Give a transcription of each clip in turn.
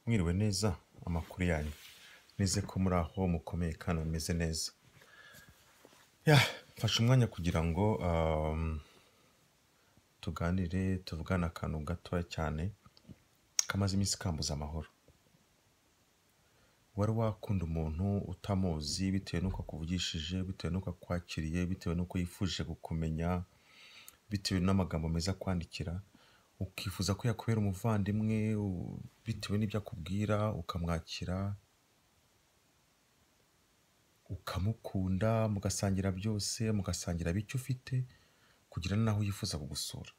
Mwiriwe neza amakuru yanyu, nize ko muri aho mukomeye kandi mumeze neza. Ya, mfashe umwanya kugira ngo tuganire, tuvugane akantu gatoya cyane kamaze iminsi kambuza amahoro. Wari wakunda umuntu utamuzi bitewe n'uko akuvugishije, bitewe n'uko akwakiriye, bitewe n'uko yifuje kukumenya, bitewe n'amagambo meza akwandikira, ukifuza ko yakubera umuvandimwe bitewe n'ibyo akubwira, ukamwakira, ukamukunda, mugasangira byose, mugasangira bike ufite, kugira n'aho yifuza kugusura.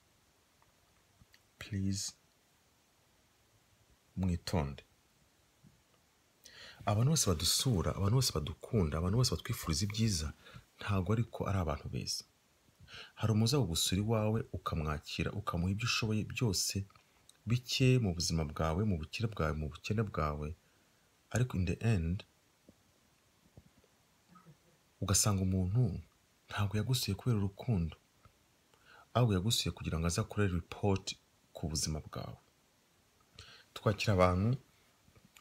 Please, mwitonde. Abantu bose badusura, abantu bose badukunda, abantu bose batwifuriza ibyiza, ntabwo ariko ari abantu beza. Hari umuza kugusura iwawe, ukamwakira, ukamuha ibyo ushoboye byose bike mu buzima bwawe, mu bukire bwawe, mu bukene bwawe, ariko in the end ugasanga umuntu ntabwo yagusuye kubera urukundo, ahubwo yagusuye kugira ngo aze akore report ku buzima bwawe. Twakira abantu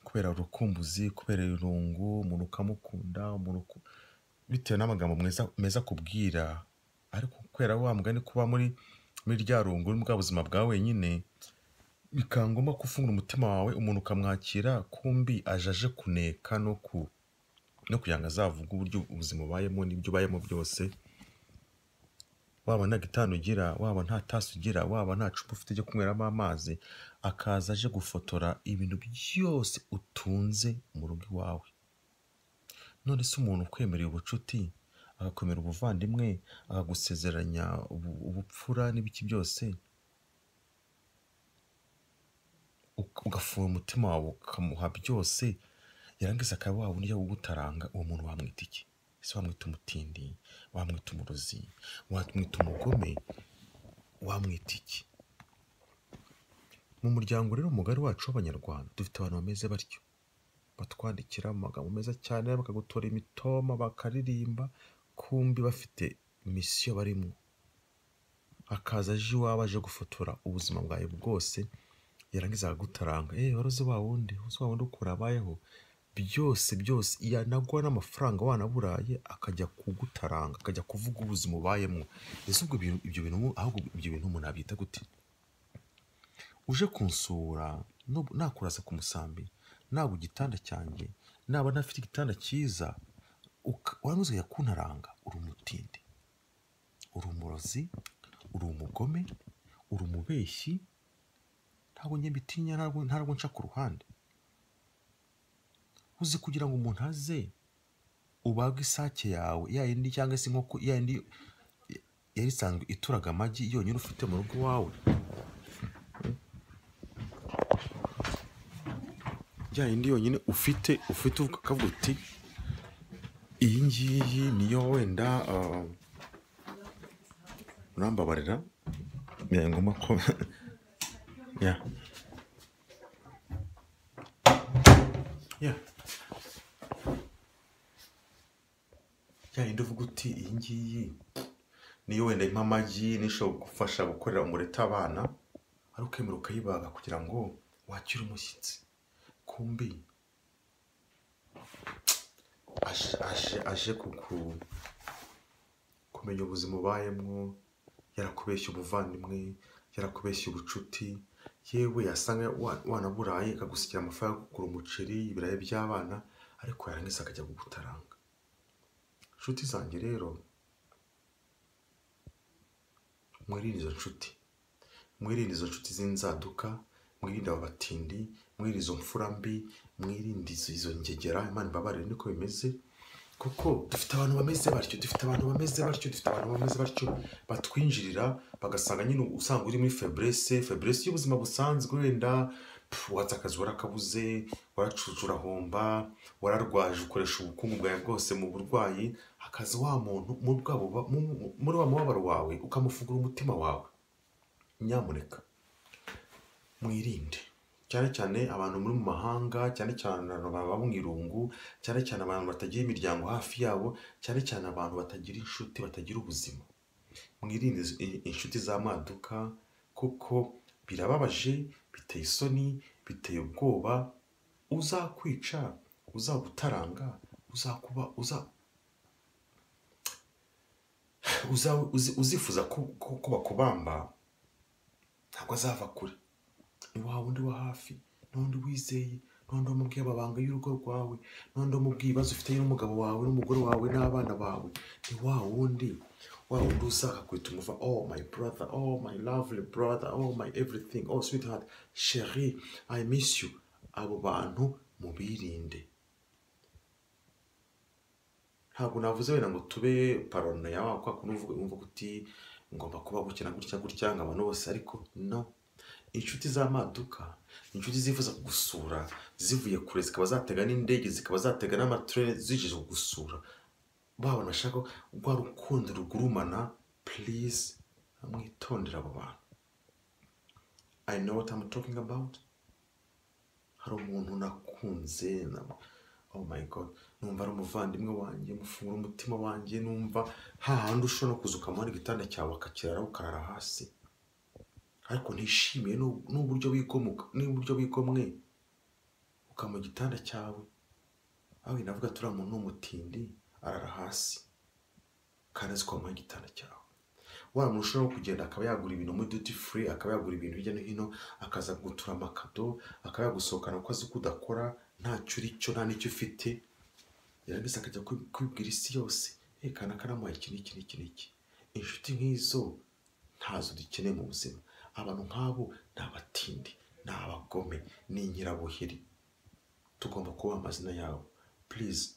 kubera urukumbuzi, kubera irungu, umuntu ukamukunda, umuntu bitewe n'amagambo meza akubwira, ariko kubera wa mugani kuba muri rya rungu, muri bwa buzima bwa wenyine, bikaba ngombwa ko ufungura umutima wawe, umuntu ukamwakira, kumbi aje kuneka no kugira ngo azavuge uburyo ubuzima ubayemo n'ibyo ubayemo byose. Waba nta gitanda ugira, waba nta tasi ugira, waba nta cupa ufite ryo kunyweramo amazi, akaza aje gufotora ibintu byose utunze mu rugo iwawe. None se umuntu ukwemereye ubucuti, akakwemera ubuvandimwe, akagusezeranya ubupfura n'ibiki byose, ugafunga umutima wawe ukamuha byose, yarangiza akaba wa wundi ujya kugutaranga, uwo muntu wamwita iki? Ese wamwita umutindi? Wamwita umurozi? Wamwita umugome? Wamwita iki? Mu muryango rero mugari wacu w'Abanyarwanda dufite abantu bameze batyo, batwandikira mu magambo meza cyane, bakagutora imitoma, bakaririmba, kumbi bafite misiyo barimo. Akaza aje iwawe aje gufotora ubuzima bwawe bwose, yarangiza akagutaranga, waroze wa wundi, uzi wa wundi ukuntu abayeho, byose byose, yanagwa n'amafaranga wanaburaye, akajya kugutaranga, akajya kuvuga ubuzima ubayemo. Ese ubwo ibyo bintu, ahubwo ibyo bintu umuntu abyita gute? Uje kunsura, nakurasa ku musambi, naba igitanda cyanjye, naba ntafite igitanda cyiza, warangiza ukajya kuntaranga, uri umutindi, uri umurozi, uri umugome, uri umubeshyi. Ntabwo njye mbitinya, ntabwo nca ku ruhande. Uzi kugira ngo umuntu aze ubage isake yawe ya yindi, cyangwa se inkoko ya yindi yari isanzwe ituraga amagi yonyine ufite mu rugo iwawe, ya yindi yonyine ufite ukavuga uti iyi ngiyi niyo wenda, urambabarira bibaye ngombwa ko ya ya ya yindi uvuga uti iyi ngiyi niyo wenda impa amagi, nishobora kugufasha gukorera umureti abana, ariko ukemera ukayibaga kugira ngo wakire umushyitsi. Kumbi aje kumenya ubuzima ubayemo, yarakubeshye ubuvandimwe, yarakubeshye ubucuti, yewe yasanga wanaburaye akagusigira amafaranga yo kugura umuceri, ibirayi by'abana, ariko yarangiza akajya kugutaranga. Inshuti zanjye rero, mwirinde izo nshuti, mwirinde izo nshuti z'inzaduka, mwirinde abo batindi, mwirinde izo mfura mbi, mwirinde izo ngegera. Imana imbabarire niko bimeze, kuko dufite abantu bameze batyo, dufite abantu bameze batyo, dufite abantu bameze batyo batwinjirira, bagasanga nyine usanga uri muri faiblesse y'ubuzima busanzwe, wenda watse akazi warakabuze, waracuje urahomba, wararwaje ukoresha ubukungu bwawe bwose mu burwayi, hakaza wa muntu muri wa mubabaro wawe ukamufungura umutima wawe. Nyamuneka mwirinde, cyane cyane abantu muri mu mahanga, cyane cyane abantu baba mu irungu, cyane cyane abantu batagira imiryango hafi yabo, cyane cyane abantu batagira inshuti, batagira ubuzima. Mwirinde inshuti za maduka, kuko birababaje, biteye isoni, biteye ubwoba. Uzakwica, uzagutaranga, uzakuba uza uzifuza ko bakubamba, ntabwo azava kure. Ni wa wundi wa hafi, ni wundi wizeye, ni wundi wamubwiye amabanga y'urugo rwawe, ni wundi wamubwiye ibibazo ufitanye n'umugabo wawe n'umugore wawe n'abana bawe. Ni wa wundi uzakakwita umuva, oh my brother, oh my lovely brother, oh my everything, oh sweetheart, chérie, I miss you. Abo bantu mubirinde. Ntabwo navuze wenda ngo tube paranoia kwa kuntu uvuga uti ngomba kuba gutya na gutya gutya ngo abantu bose, ariko no. Inshuti z'amaduka, inshuti zifuza kugusura zivuye kure, zikaba zatega n'indege, zikaba zatega n'amatrene zije kugusura, babona ashaka rwa rukundo rugurumana. Please mwitondere abo bantu. I know what I'm talking about. Hari umuntu nakunze, oh my God, numva ari umuvandimwe wanjye, mufungura umutima wanjye, numva hahandi ushobora no kuza ukamuha igitanda cyawe akakirara ukarara hasi, ariko ntishimiye n'uburyo wigomuka, n'uburyo wigomwe ukamuha igitanda cyawe. Aho navuga turiya muntu ni umutindi, arara hasi kandi azi ko wamuha igitanda cyawe. Wa muntu ushobora kugenda akaba yagura ibintu muri duty free, akaba yagura ibintu hirya no hino, akaza gutura amakado, akaba yagusohokana kuko azi ko udakora, ntacyo uri cyo, nta n'icyo ufite, yarangiza akajya kwibwira isi yose, kana kanamuha iki n'iki n'iki n'iki. Inshuti nk'izo ntazo dukeneye mu buzima. Abantu nk'abo ni abatindi, ni abagome, ni inyirabuheri. Tugomba kubaha amazina yabo. Please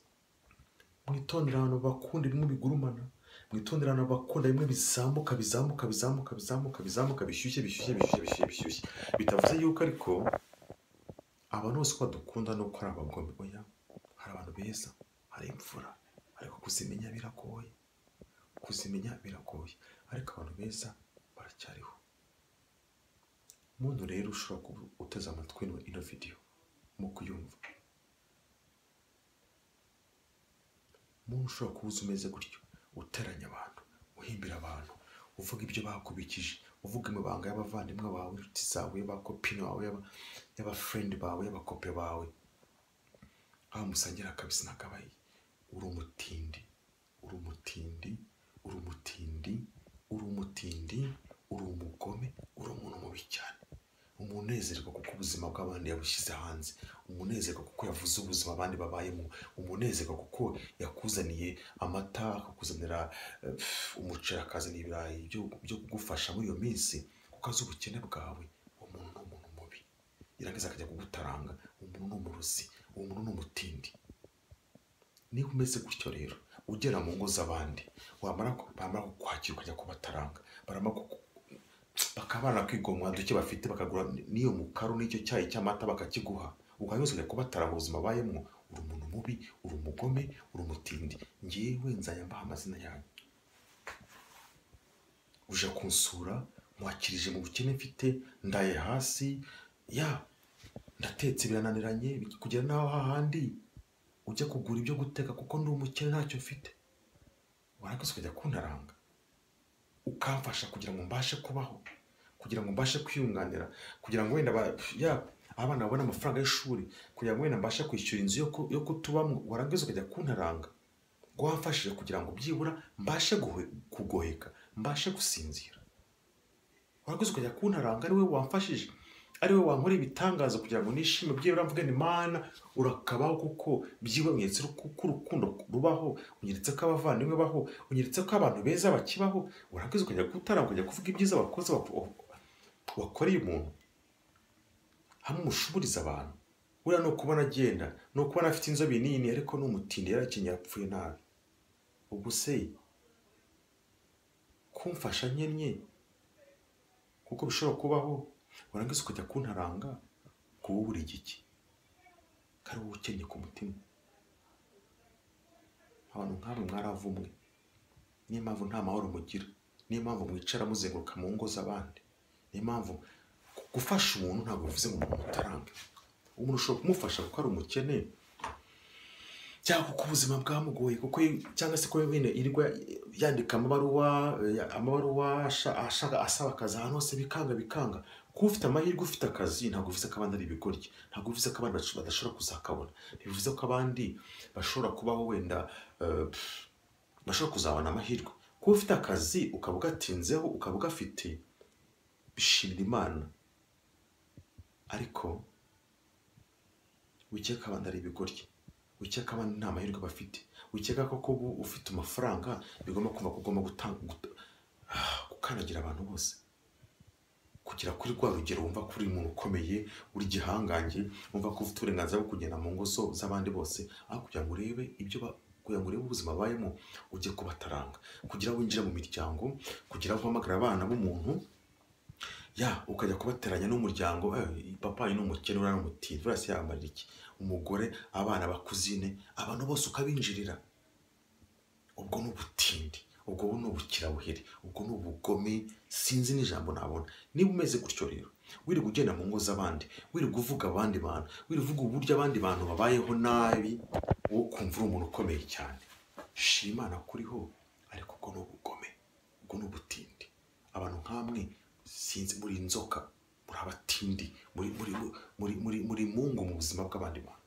mwitondere abantu bakunda bimwe bigurumana, mwitondere abantu bakunda bimwe bizamuka bizamuka bizamuka bizamuka bizamuka, bishyushye bishyushye bishyushye bishyushye bishyushye. Bitavuze yuko ariko abantu bose ko badukunda nuko ari abagome. Oya, hari abantu beza, hari imfura, ariko kuzimenya biragoye, kuzimenya biragoye, ariko abantu beza baracyariho. Umuntu rero ushobora kuba uteze amatwi ino video mu kuyumva, umuntu ushobora kuba uzi umeze gutyo, uteranya abantu, uhimbira abantu, uvuga ibyo bakubikije, uvuga imibanga y'abavandimwe bawe, inshuti zawe, y'abakopine bawe, y'abafrendi bawe, y'abakope bawe, aho musangira akabisi n'akabaye. Uri umutindi, uri umutindi, uri umutindi, uri umutindi, uri umugome, uri umuntu mubi cyane. Umunezerwa kuko ubuzima bw'abandi yabushyize hanze, umunezerwa kuko yavuze ubuzima abandi babayemo, umunezerwa kuko yakuzaniye amata, akakuzanira umuceri, akazana ibirayi byo kugufasha muri iyo minsi, kuko azi ubukene bwawe. Uwo muntu ni umuntu mubi, yarangiza akajya kugutaranga. Uwo muntu ni umurozi, uwo muntu ni umutindi. Niba umeze gutyo rero, ugera mu ngo z'abandi, bamara kukwakira ukajya kubataranga, bakaba banakwigomwa duke bafite, bakagura n'iyo mukaru n'icyo cyayi cy'amata bakakiguha, ukaba ukajya kubataranga ubuzima bayemo. Uri umuntu mubi, uri umugome, uri umutindi. Ngewe nzajya mbaha amazina yanyu. Uje kunsura, mwakirije mu bukene mfite, ndaye hasi, ya ndatetse birananiranye, kugera n'aho hahandi ujya kugura ibyo guteka kuko ndi umukene ntacyo mfite, warangiza ukajya kuntaranga, ukamfasha kugira ngo mbashe kubaho, kugira ngo mbashe kwiyunganira, kugira ngo wenda abana babone amafaranga y'ishuri, kugira ngo wenda mbashe kwishyura inzu yo kutubamo, warangiza ukajya kuntaranga ngo wamfashije kugira ngo byibura mbashe kugoheka, mbashe gusinzira. Warangiza ukajya kuntaranga ari we wamfashije, ari we wankora ibitangaza kugira ngo nishime, byibura mvuge ni Mana urakabaho, kuko byibura unyeretse ko urukundo rubaho, unyeretse ko abavandimwe baho, unyeretse ko abantu beza bakibaho. Warangiza ukajya gutaranga, ukajya kuvuga ibyiza wakoze, wakoreye umuntu, hamwe umushuburiza abantu. Uriya ni ukubona agenda, ni ukubona afite inzobe nini, ariko ni umutindi, yarakenyeye, yapfuye nabi. Ubwo se kumfasha nkennye kuko bishobora kubaho, warangiza ukajya kuntaranga ngo wowe uri igiki, ko ari wowe ukennye ku mutima. Abantu nk'abo mwaravumwe, niyo mpamvu nta mahoro mugira, niyo mpamvu mwicara muzenguruka mu ngo z'abandi, niyo mpamvu gufasha umuntu ntabwo bivuze ngo umuntu mutarange. Umuntu ushobora kumufasha kuko ari umukene, cyangwa kuko ubuzima bwamugoye, kuko cyangwa se ko wenda irirwa yandika amabaruwa ashaka asaba akazi ahantu hose bikanga bikanga. Kuba ufite amahirwe, ufite akazi, ntabwo bivuze ko abandi ari ibigoryi, ntabwo bivuze ko abandi badashobora kuzakabona, ntibivuze ko abandi bashobora kubaho wenda bashobora kuzabona amahirwe. Kuba ufite akazi ukaba ugatinzeho, ukaba ugafite, bishimira Imana, ariko wikeka abandi ari ibigoryi, wikeka abandi nta mahirwe bafite, wikeka ko kuba ufite amafaranga bigomba kumva ko ugomba gukandagira abantu bose, kugera kuri rwa rugero wumva ko uri umuntu ukomeye, uri igihangange, wumva ko ufite uburenganzira bwo kugenda mu ngo z'abandi bose, aho kugira ngo urebe ibyo kugira ngo urebe ubuzima babayemo ujye kubataranga, kugira ngo winjire mu miryango, kugira ngo uhamagare abana b'umuntu, ya ukajya kubateranya n'umuryango, papa ni umukene, uriya ni umutindi, uriya se yamarira iki, umugore, abana, bakuzine, abantu bose ukabinjirira. Ubwo ni ubutindi, ubwo ni ubukirabuheri, ubwo ni ubugome, sinzi n'ijambo nabona. Niba umeze gutyo rero, wirirwa ugenda mu ngo z'abandi, wirirwa uvuga abandi bantu, wirirwa uvuga uburyo abandi bantu babayeho nabi, wowe ukumva uri umuntu ukomeye cyane, shima Imana kuriho, ariko ubwo ni ubugome, ubwo ni ubutindi. Abantu nkamwe sinzi, muri inzoka, muri abatindi, muri mungu mu buzima bw'abandi bantu.